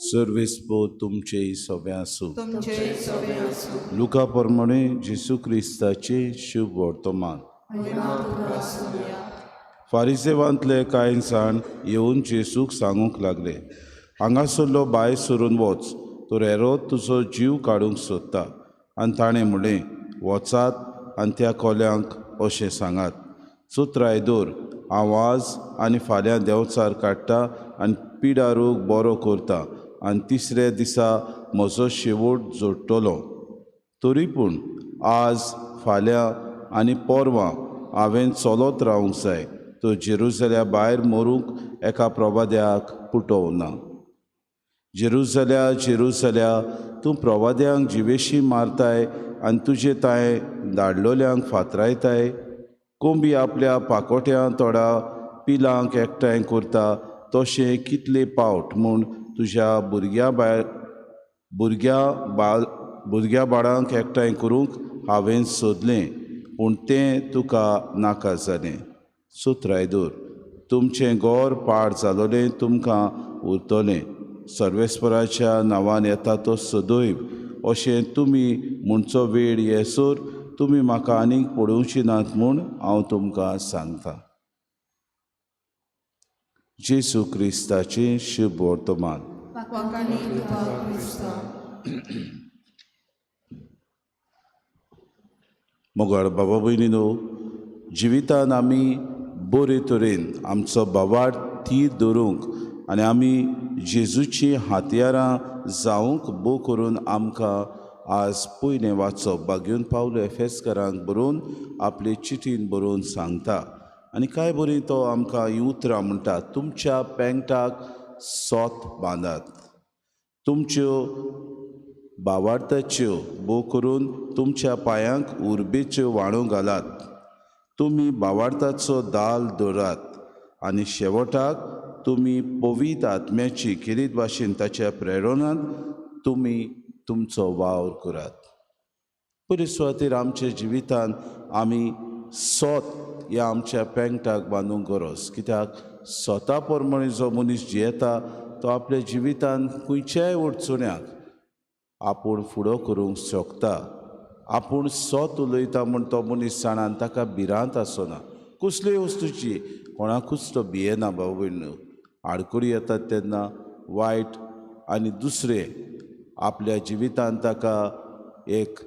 सर्वेस्पो तुमचे सगळे आसूं. तुमचे सोबे आसूं. लुका प्रमाणे जेसू क्रिस्ताचे शुभ वर्तमान. फारिसेवांतले कांय जाण येवन जेसूक सांगूंक लागले, हांगासरलो भायर सरून वच, तर हेरोद तुजो जीव काडूंक सोदता. आनी ताणें म्हणलें, वचात आनी त्या कोल्यांक अशें सांगात, चोत्राय दवर, हांव आज आनी फाल्यां देंवचार काडटा आनी पिडारोग बरो करता आनी तिसऱ्या दिसा म्हजो शेवट जोडटलो. तरी पूण आज फाल्यां आनी परवां हांवें चलत रावंक जाय, तर जेरुजल्या भायर मरूंक एका प्रवाद्याक पुटवना. जेरुजल्या जेरुजल्या, तूं प्रवाद्यांक जिवेशी मारताय आनी तुजे तांय धाडलोल्यांक फातरायताय. कोंबी आपल्या पाकोट्यां तोडा पिलांक एकठांय करता तशें कितले पावट म्हूण तुज्या भुरग्या बाळांक एकठांय करूंक हांवें सोदलें, पूण तें तुका नाका जालें. सुत्राय दवर, तुमचें गोर पाड जालोलें तुमकां उरतलें. सर्वेस्पराच्या नांवान येता तो सदैव अशें तुमी म्हणचो वेळ येसर तुमी म्हाका आनीक पळोवची नात म्हूण हांव तुमकां सांगता. जेसू क्रिस्ताचें शुभ वर्तमान. मोगाळ बाबा भयणीनो, जिवितान आमी बरे तरेन आमचो बावाट थीर दवरूंक आनी आमी जेजूची हातयारां जावंक बो करून आमकां आज पयलें वाचप बागेवन पावलो एफेसकरांक बरोवन आपले चिटीन बरोवन सांगता. आनी काय बरी तो आमकां हीं उतरां म्हणटा, तुमच्या पेंटाक सोत बांदात, तुमच्यो बावार्थाच्यो बो करून तुमच्या पांयांक उर्बेच्यो व्हाणो घालात, तुमी बावार्थाचो दाल दवरात आनी शेवटाक तुमी पवित्र आत्म्याची खेरीत भाशेन ताच्या प्रेरणान तुमी तुमचो वावर करात. पयले सुवातेर आमच्या जिवितान आमी सोत ह्या आमच्या पेंटाक बांदूंक गरज, कित्याक स्वता प्रमाणे जो मनीस जियेता तो आपल्या जिवितान खंयच्याय अडचण्याक आपूण फुडो करूंक शकता. आपूण सोत उलयता म्हूण तो मनीस जाणा आनी ताका भिरांत आसना कसलेय वस्तूची, कोणाकूच तो भियेना. भाव भयणीनो, आडखळी येतात तेन्ना वायट आनी दुसरे आपल्या जिवितान ताका एक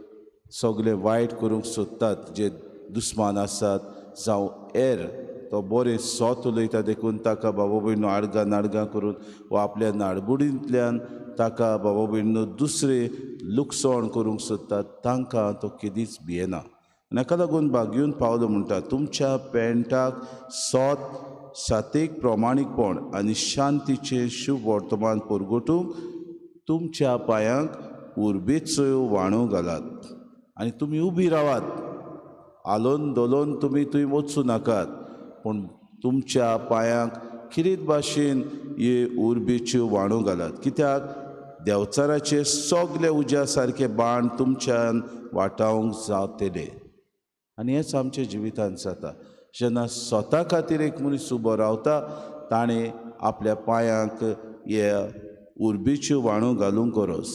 सगळें वायट करूंक सोदतात, जे दुस्मान आसात जावं हेर, तो बरें सोत उलयता देखून ताका बाबा भयणीनो आडगां नाडगां करून वा आपल्या नाडबुडींतल्यान ताका बाबा भयणीनो दुसरे लुकसाण करूंक सोदतात, तांकां तो केदीच भियेना. आनी हाका लागून बागेवन पावलो म्हणटा, तुमच्या पेंटाक सोत सातेक प्रमाणीकपण आनी शांतीचें शुभ वर्तमान परगटूंक तुमच्या पांयांक उर्बेच्यो व्हाणो घालात आनी तुमी उबी रावात. आलोन दोलोन तुमी थंय वचूं नाकात, पूण तुमच्या पांयांक खेरीत भाशेन हे उर्बेच्यो व्हाणो घालात, कित्याक देंवचाराचे सगळे उज्या सारके बाण तुमच्यान वाटावंक जातले. आनी हेंच आमच्या जिवितांत जाता, जेन्ना स्वता खातीर एक मनीस उबो रावता ताणें आपल्या पांयांक हे उर्बेच्यो व्हाणो घालूंक गरज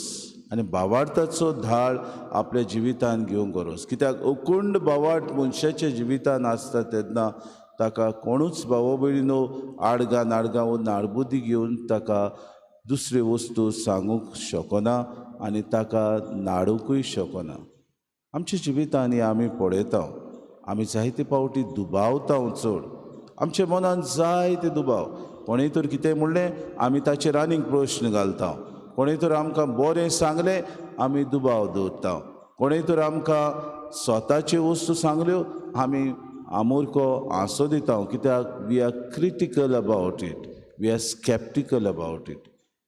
आनी भावार्थाचो धाळ आपल्या जिवितान घेवंक गरज, कित्याक अखंड भावार्थ मनशाच्या जिवितान आसता तेन्ना ताका कोणूच भाव भयणीनो आडगां नाडगां वो नाडबुद्दी घेवन ताका दुसरी वस्तू सांगूंक शकना आनी ताका नाडुंकूय शकना. आमच्या जिवितान हें आमी पळयता, आमी जायते फावटी दुबावता चड, आमच्या मनान जायते दुबाव. कोणें तर कितें म्हणलें आमी ताचेर आनीक प्रश्न घालता, कोणें तर आमकां बरें सांगलें आमी दुबाव दवरता, कोणें तर आमकां स्वताच्यो वस्तू सांगल्यो आमी आमोरको हांसो दिता, कित्याक we are critical about it, we are sceptical about it.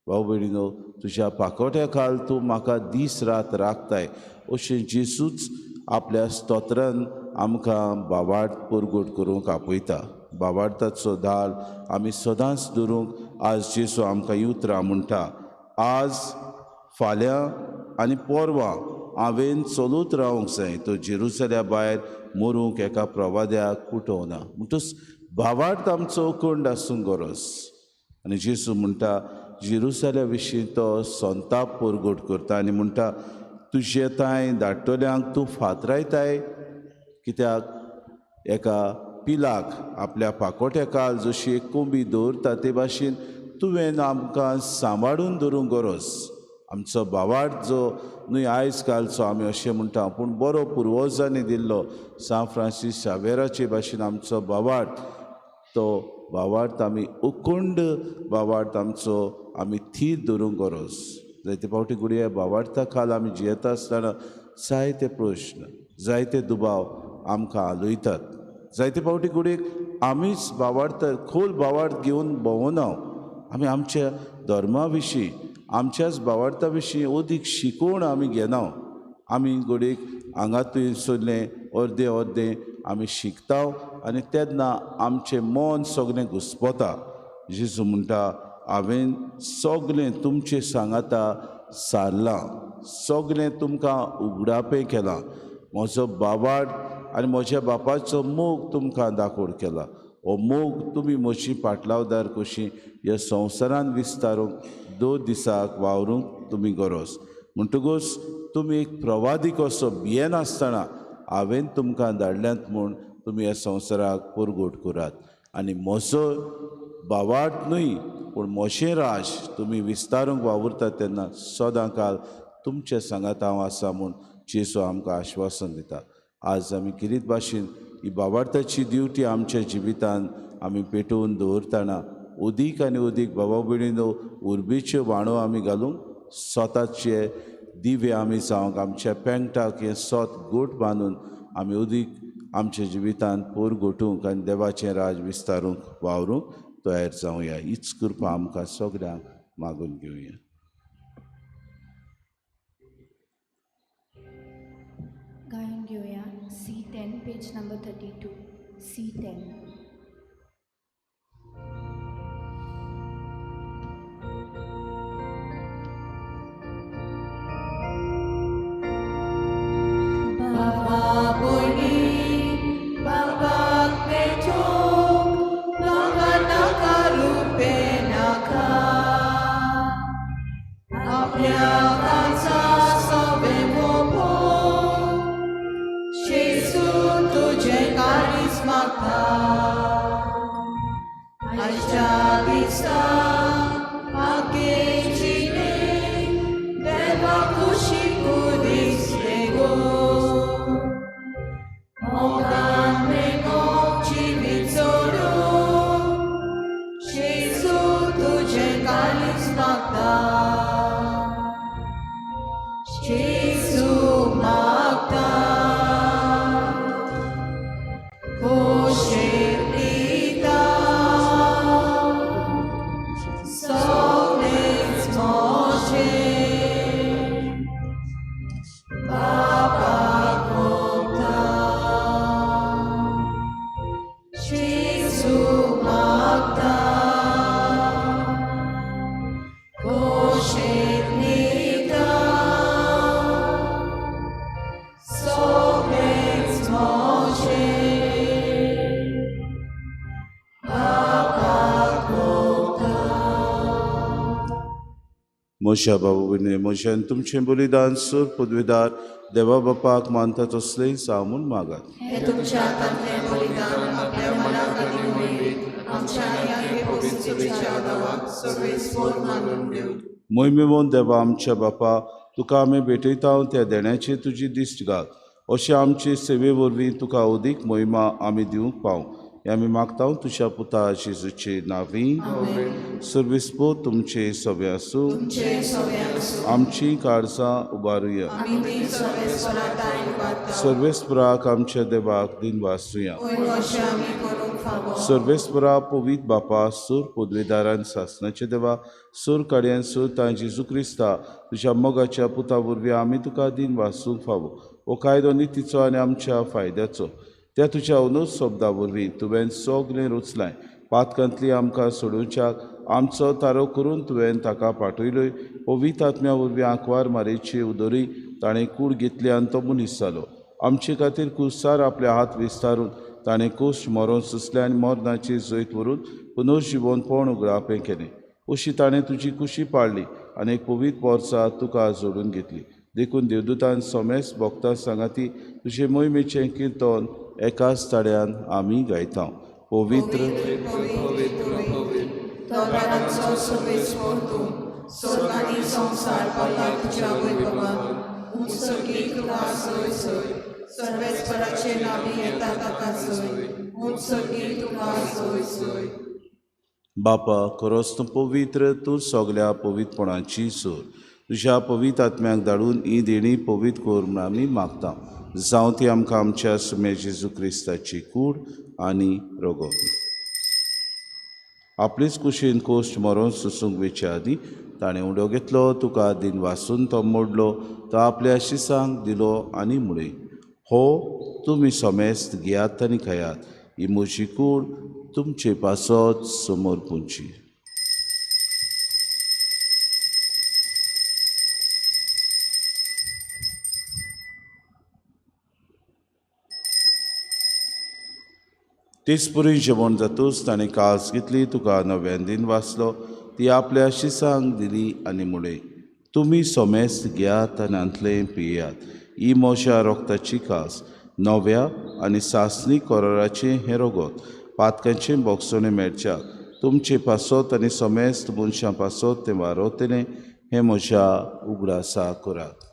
भाव भयणीनो, तुज्या पाकोट्या खाल तूं म्हाका दीस रात राखताय अशें जेसूच आपल्या स्तोत्रान आमकां भावार्थ परगट करूंक आपयता. भावार्थाचो दाल आमी सदांच दवरूंक आज जेसू आमकां हीं उतरां म्हणटा, आज फाल्यां आनी परवां हांवें चलूत रावंक जाय, तो जेरुसल्या भायर मरूंक एका प्रवाद्याक पुटवना. म्हणटच भावार्थ आमचो अखंड आसूंक गरज. आनी जेसू म्हणटा, जेरुसलेमा विशीं तो संताप परगट करता आनी म्हणटा, तुजे तांय धाडटल्यांक तूं फातरायताय, कित्याक एका पिलाक आपल्या पाकोट्या काल जशी एक कोंबी दवरता ते भाशेन तुवें आमकां सांबाळून दवरूंक गरज. आमचो भावार्थ जो न्हय आयज कालचो आमी अशें म्हणटा, पूण बरो पुर्वजांनी दिल्लो सांत फ्रांसीस शावेराचे भाशेन आमचो भावार्थ, तो भावार्थ आमी उखंड भावार्थ आमचो आमी थीर दवरूंक गरज. जायते फावटी घडये भावार्था खाल आमी जियेता आसतना जायते प्रश्न, जायते दुबाव आमकां हालयतात. जायते फावटी घडयेक आमीच भावार्थ, खोल भावार्थ घेवन भोंवना, आमी आमच्या धर्मा विशीं, आमच्याच भावार्था विशीं अदीक शिकोवण आमी घेना. आमी घडयेक हांगा थंय सोडलें अर्दें अर्दें आमी शिकता आनी तेन्ना आमचें मन सगळें घुस्पता. जेजू म्हणटा, हांवें सगळें तुमचें सांगाता सारलां, सगळें तुमकां उगडापें केलां, म्हजो भावार्थ आनी म्हज्या बापाचो मोग तुमकां दाखोवड केला. हो मोग तुमी म्हजी पाटलावदार कशी ह्या संवसारान विस्तारूंक 2 दिसाक वावरूंक तुमी गरज. म्हणटकूच तुमी एक प्रवादी कसो भियेनासतना हांवें तुमकां धाडल्यात म्हूण तुमी ह्या संवसाराक परगट करात आनी म्हजो भावार्थ न्हय पूण म्हजें राज तुमी विस्तारूंक वावुरतात तेन्ना सदां काल तुमचे सांगात हांव आसा म्हूण जेजू आमकां आश्वासन दिता. आज आमी किरीत भाशेन ही भावार्थाची ड्युटी आमच्या जिवितान आमी पेटोवन दवरतना अदीक आनी अदीक बाबा भयणीनो उर्बेच्यो बाणो आमी घालूंक, स्वताचे दिवे आमी जावंक, आमच्या पेंगटाक हें सोत गोट बांदून आमी अदीक आमच्या जिवितान पोर गोठूंक आनी देवाचें राज विस्तारूंक वावरूंक तयार जावया. हीच कृपा आमकां सगळ्यांक मागून घेवया. गायन घेवया C10 page number 32. C10. बाबा बोली बाबाक पेटोवंक नाका नाका रुपे नाका, आपल्या काळजा सवें मोपोवंक जेजू तुजें काळीज मागता. आयच्या दिसा आगे जिणें देवा खुशीक दिसलें गो, मोगान मेगोंक जिवीत सोडूंक जेजू तुजें काळीज मागता. जेजू मागता खोशेन दिता सगळेंच म्हजें बापाक ओंपता. जेजू मागता खोशेन दिता सगळेंच म्हजें बापाक ओंपता. म्हज्या बाबा भयणी, म्हज्या आनी तुमचें बलिदान सूर पदवीदार देवा बापाक मानता तसलें जावं म्हूण मागात. हे तुमच्या हातांतलें बलिदान आपल्या मनाक आनी मोहिमेक आमच्या आनी पवित्र देवाक सर्वेस्पोर मानून घेवं. मोहिमेवन देवा आमच्या बापा, तुका आमी भेटयता त्या देण्याची तुजी दिश्ट घाल, अशें आमचे सेवे वरवीं तुका अदीक मोहिमा आमी दिवंक पावूं हें आमी मागता तुज्या पुता जेजूचे नांवी. सर्वेस्पोर तुमचे सगळे आसूं. आमची काळजां उबारुया. सर्वेस्पराक आमच्या देवाक दिनवासुया. सर्वेस्परा पवित्र बापा, सूर पदवेदारान सासनाचे देवा, सूर काडयान सूर तां जेजू क्रिस्ता तुज्या मोगाच्या पुता वरवीं आमी तुका दिनवासूंक फावो. हो कायदो नितीचो आनी आमच्या फायद्याचो. त्या तुज्या अनुज शब्दा वरवीं तुवें सगळें रचलाय. पातकांतली आमकां सोडोवच्याक आमचो तारो करून तुवें ताका पाठयलोय. पवित्र आत्म्या वरवीं आंकवार मारेची उदरी ताणें कूड घेतली आनी तो मनीस जालो. आमचे खातीर कुसार आपले हात विस्तारून ताणें कोश मरोन सोंसलें आनी मरणाची जैत व्हरून पुनर्जिवनपण उगडापें केलें. अशी ताणें तुजी कुशी पाळ्ळी आनी एक पवित्र पोरसा तुका जोडून घेतली. देखून देवदूतान सोमेस भोगता सांगाती तुजे मोहिमेचें किर्तन एकाच ताळ्यान आमी गायता. पवित्र तोरांचो सर्वेस्पोर तूं, स्वर्ग आनी संवसार भरला तुज्या वैभवान. उंच सर्गी तुका सय सय, सर्वेस्पराचे नांवी येता ताका सय, उंच सर्गी तुका सय सय. बापा, खरोच तूं पवित्र, तूं सगल्या पवित्रपणाची सोर. तुज्या पवित्र आत्म्याक धाडून ही देणी पवित्र कर म्हूण आमी मागता. जावं ती आमकां आमच्या सुमे जेजू क्रिस्ताची कूड आनी रोगो. आपलेच कुशीन कोश्ट मरोन सोसूंक वेचे आदीं ताणें उडो घेतलो, तुका दिन वासून तो मोडलो, तो आपल्या शिसांक दिलो आनी म्हळें, हो तुमी समेस्त घेयात आनी खायात, ही म्हजी कूड तुमचे पासत समोर पुंची. तेच पुरी जेवण जातूच ताणें कास घेतली, तुका नव्यान दिन वाचलो, ती आपल्या शिसांक दिली आनी म्हळें, तुमी सोमेस्त घेयात आनी हांतलें पियात, ही म्हज्या रोगताची कास, नव्या आनी सासणी कोराराचें हें रोगत, पातकांचें बोगसणें मेळच्याक तुमचे पासत आनी समेस्त मनशां पासत तें वारोतलें, हें म्हज्या उगडासा करात.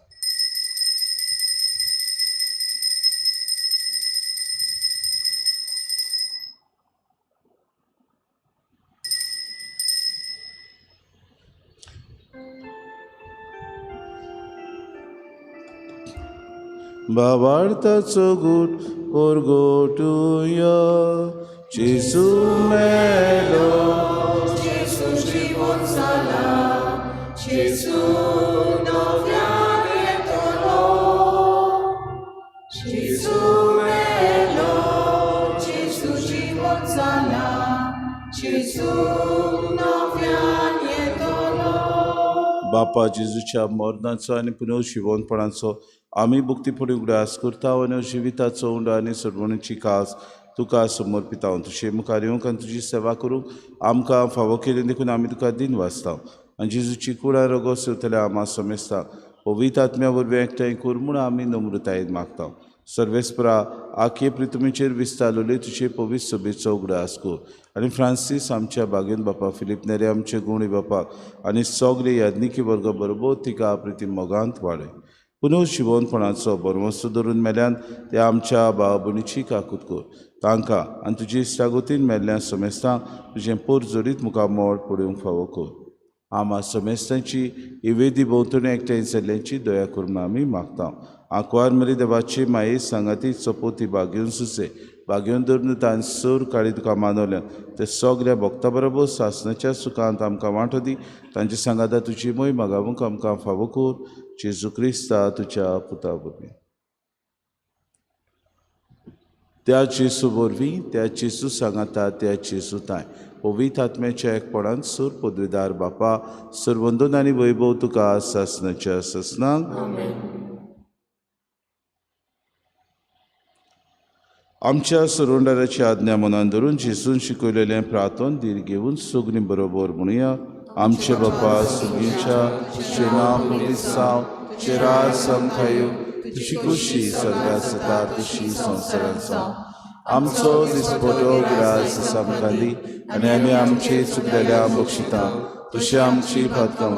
भावार्थाचो गूट परगटुया. जेजू मेलो, जेजू जिवोन जाला, जेजू नव्यान येतलो. जेजू मेलो, जेजू जिवोन जाला, जेजू नव्यान येतलो. बापा, जेजूच्या मरणाचो आनी पुनर्जिवनपणाचो आमी भक्तीपणी उगडास करता आनी जिविताचो उंडो आनी सोडवणीची कास तुका समर्पिता. तुजे मुखार येवंक आनी तुजी सेवा करूंक आमकां फावो केली देखून आमी तुका दिन वाचता. आनी जेजूची कुडा रोगो सेवतल्या आमा समेस्ता पवित्र आत्म्या वरवीं एकठांय कर म्हूण आमी नम्रतायेन मागता. सर्वेस्परा, आखे प्रितुमीचेर विस्तारलेली तुजे पवित्र सभेचो उगडास कर आनी फ्रांसीस आमच्या बागेन बापा, फिलीप नेरे आमचे गुणी बापाक आनी सगळे याज्ञिकी वर्ग बरोबर तिका प्रिती मोगांत वाडय. पुनर्जिवनपणाचो बरवंसो धरून मेल्यान ते आमच्या भाव भयणीची काकूत कर. तांकां आनी तुजी इश्टागतीन मेल्ल्या समेस्तांक तुजें पोर जोडीत मुखार मोड पडूंक फावो कर. आमा समेस्तांची ही वेदी भोंवतणी एकठांय जाल्ल्यांची दया करून आमी मागता. आंकवार मरी देवाची माये सांगाती चपोती बागेवन सुसे बागेवन धरून तान सोर काळी तुका मानवल्या ते सगल्या भक्ता बरोबर सासणाच्या सुखांत आमकां वांटो दी. तांचे सांगाता तुजी मोय मागावंक आमकां फावो कर. जेजू क्रिस्ता तुज्या पुता वरवीं. त्या जेजू वरवीं, त्या जेजू सांगाता, त्या जेजू ताय पवित्र आत्म्याच्या एकपणान सूर पदवीदार बापा, सरवंदन आनी वैभव तुका सासणाच्या सासणाक. आमच्या सरोंडाराची आज्ञा मनान धरून जेजून शिकयलेलें प्रार्थन धीर घेवन सगळीं बरोबर म्हणुया. आमचे बापा सुगीच्या, तुजें नांव पवित्र जावं, तुजें राज आमकां येवं, तुजी खुशी स्वर्गांत जाता तशी संवसारांत जावं. आमचो दिसपटो ग्रास आमकां दी आनी आमी आमचे चुकलेल्या बक्षिता तशें आमची पातकां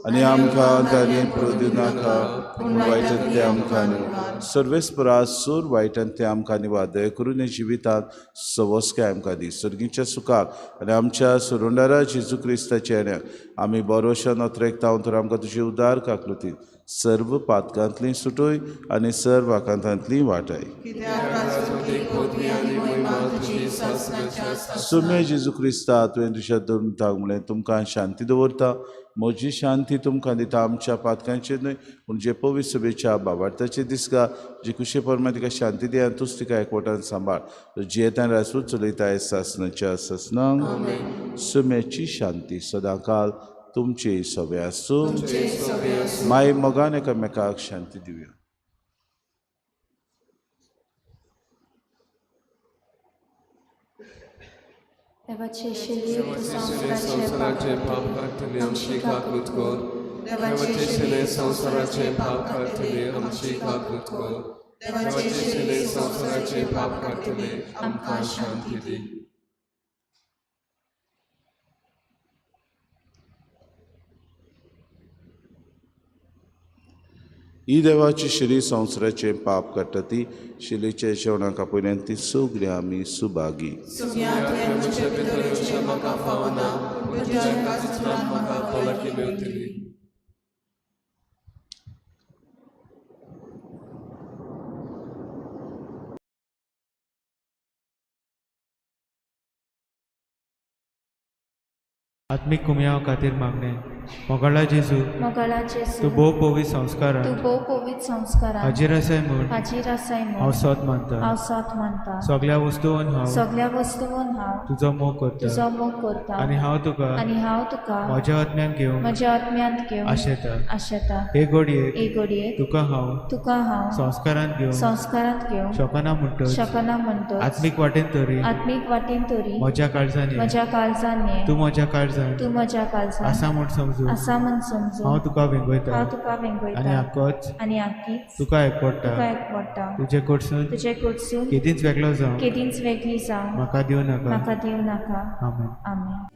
आनी आमकां ताणें पडूं नाका, पूण वायटांतलें आमकां न्हू. सर्वेस्परा, सूर वायटांतलें आमकां निवार, दया करून हे जिवितांत सवस्काय आमकां दी. सर्गीच्या सुखाक आनी आमच्या सुरुंडारा जेजू क्रिस्ताच्या येण्याक आमी बरोशा नोत्रेकता तर आमकां तुजी उदार काकलुतीन सर्व पातकांतली सुटय आनी सर्व आकांतांतली वाटाय. सुमे जेजू क्रिस्ता, तुवें तुज्या दोन म्हणलें, तुमकां शांती दवरता, म्हजी शांती तुमकां दिता. आमच्या पातकांचेर न्हय पूण जे पवित्र सभेच्या बाबार्थाचे दिसगा जी कुशे परमा तिका शांती दी आनी तूच तिका एकवटान सांबाळ. जियेतान राजपूत चलयता सासणाच्या सासणाक. सुम्याची शांती सदांकाल तुमचे सगळे आसूं. माय मोगान एकामेकाक शांती दिवया. देवाचे शेलये तूं देवाचे संवसाराचें संवसाराचें पाप पाप काडटले आमची काकूत कर. देवाचे शिले संवसाराचें पाप काडटले आमची काकूत कर. देवाचे शिले संवसाराचें पाप काडटले आमकां शांती दी. ही देवाची शिरी संवसाराचें पाप काडटा ती शिलीच्या जेवणाक आपयल्यान ती सगळीं आमी सुभागी. सुम्या तुवें म्हजे भितर येवचें म्हाका फावना, पूण तुज्या एकाच उतरान म्हाका भलायकी मेवतली. आत्मीक कुमयाव खातीर मागणें. मोगाळा जेजू, मोगाळा जेजू, तूं भोव पवित्र तूं संस्कारान भोव पवित्र संस्कारान हाजीर आसाय म्हूण हाजीर आसाय हांव म्हूण सोद मानता. हांव सोद मानता. सगळ्या वस्तून हांव सगळ्या वस्तून हांव तुजो मोग करता तुजो मोग करता आनी हांव तुका आनी हांव तुका म्हज्या आत्म्यान घेवंक म्हज्या आत्म्यांत घेवन आशेता. आशेता. हे घडयेक हे घडयेक तुका हांव तुका हांव संस्कारान घेवंक संस्कारांत घेवंक शकना म्हणटच शकना म्हणटच आत्मीक वाटेन तरी आत्मीक वाटेन तरी म्हज्या काळजान ये. म्हज्या काळजान ये. तूं म्हज्या काळजान तूं म्हज्या काळजान आसा म्हूण समजून आसा म्हूण समजून हांव तुका वेंगयता हांव तुका आनी वेंगयता आकोच आनी आकीच तुका एकवडटा. तुका एकवडटा. तुजे कडसून तुजे कडसून केदींच वेगळो जावं केदींच वेगळी जावं म्हाका दिवं नाका. म्हाका दिवं नाका. आमेन. आमेन.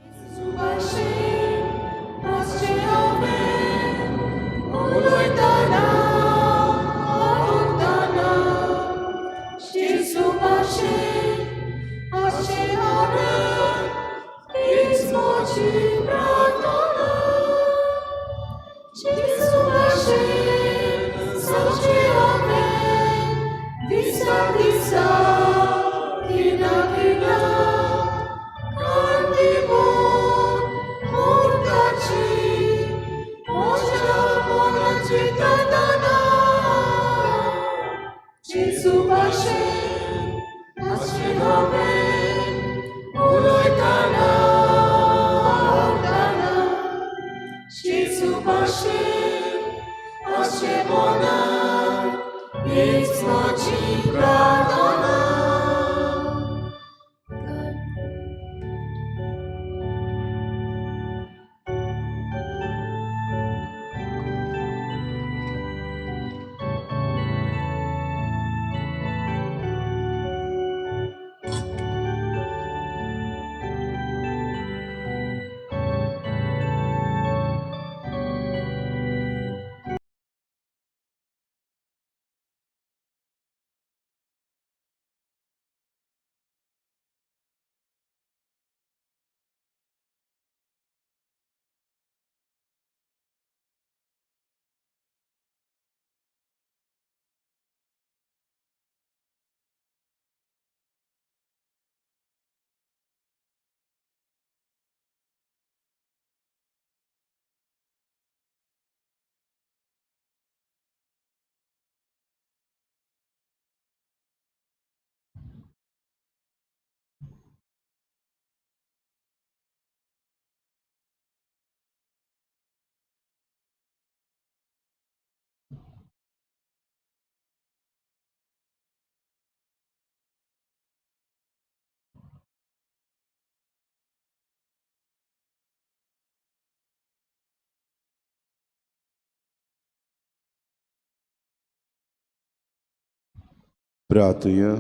प्रार्थुया.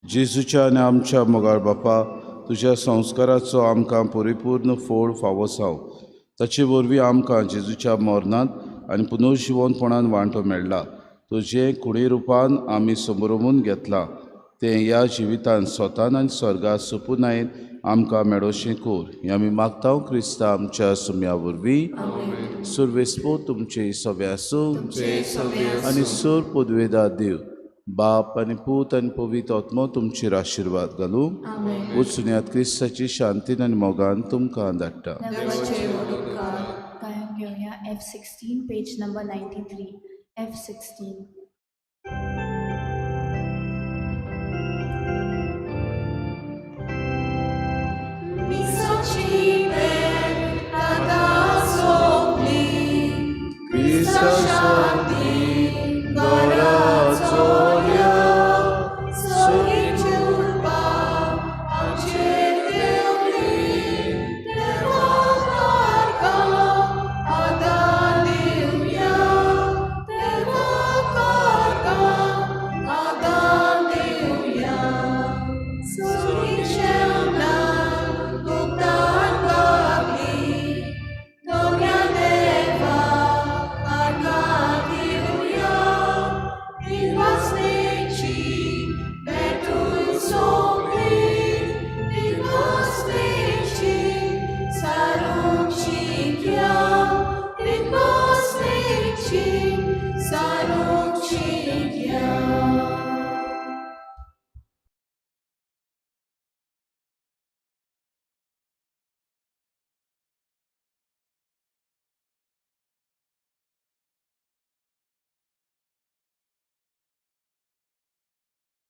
जेजूच्या आनी आमच्या मोगाळ बापा, तुज्या संस्काराचो आमकां परिपूर्ण फोड फावो जावं. ताचे वरवीं आमकां जेजूच्या मरणांत आनी पुनर्जिवनपणान वांटो मेळ्ळा. तुजें कुडी रुपान आमी समरमून घेतलां तें ह्या जिवितान स्वतान आनी स्वर्गा सोपुनायेन आमकां मेळोवचें कोर. हें आमी मागता क्रिस्ता आमच्या सुम्या वरवीं. सुरवेस्पो तुमचे सगळे आसूं आनी सोर पदवेदा देव बाप आनी पूत आनी पवित्र आत्मो तुमचेर आशिर्वाद घालूं. वचुन्यात क्रिस्ताची शांतीन आनी मोगान तुमकां धाडटा. गायन घेवया F16 page number 93. F16. मिसाची वेळ आतां सोंपली. क्रिस्ता